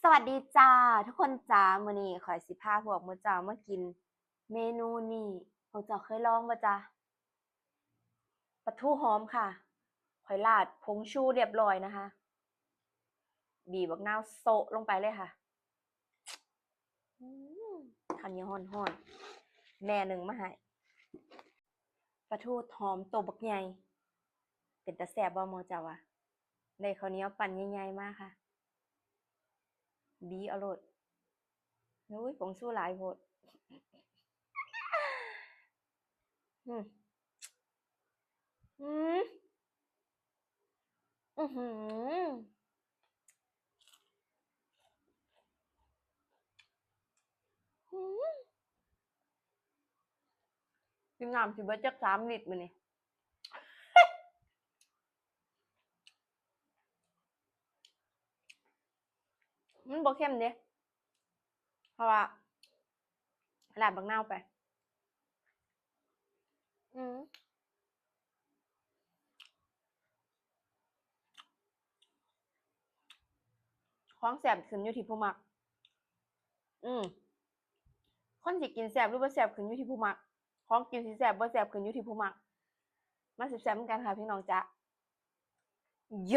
ສະຫວັດດີຈ້າທຸກຄົນຈ້າ, ມື້ນີ້ຂ້ອຍຊິພາພວກໝູ່ເຈົ້າມາກິນເມນູນີ້. ພວກເຈົ້າເຄີຍລອງບໍ່ຈ້າ? ປາທູຫອມຄ່ະ. ຂ້ອຍລາດຜົງຊູຮຽບຮ້ອຍນະຄະ. ບີບບັກນາວໂຊະລົງໄປເລີຍຄ່ະ. ອືມ ເຂົ້າໜຽວຮ້ອນໆ ແມ່ໜຶ້ງມາໃຫ້. ປາທູຫອມໂຕບັກໃຫຍ່ ເປັນຕາແຊບບໍ່ໝູ່ເຈົ້າວ່າ? ໄດ້ເຂົ້າໜຽວປັ້ນໃຫຍ່ໆມາຄ່ະ. ບີເອົາໂລດ. ໂອ້ຍ ຜົງຊູຫຼາຍໂພດ. ອືມ ອືມ ອືຫື ອືມ ກິນນ້ຳຊິເບິດຈັກສາມລິດມື້ນີ້. ມັນບໍ່ເຄັມເດ້ ເພາະວ່າລາດບັກນາວໄປ. ອືມ ຂອງແຊບຂຶ້ນຢູ່ທີ່ຜູ້ມັກ. ອືມ ຄົນຊິກິນແຊບຫຼືບໍ່ແຊບຂຶ້ນຢູ່ທີ່ຜູ້ມັກ. ຂອງກິນຊິແຊບບໍ່ແຊບຂຶ້ນຢູ່ທີ່ຜູ້ມັກ. ມາແຊບໆນຳກັນຄ່ະ ພີ່ນ້ອງຈ໋າ. ໂຢ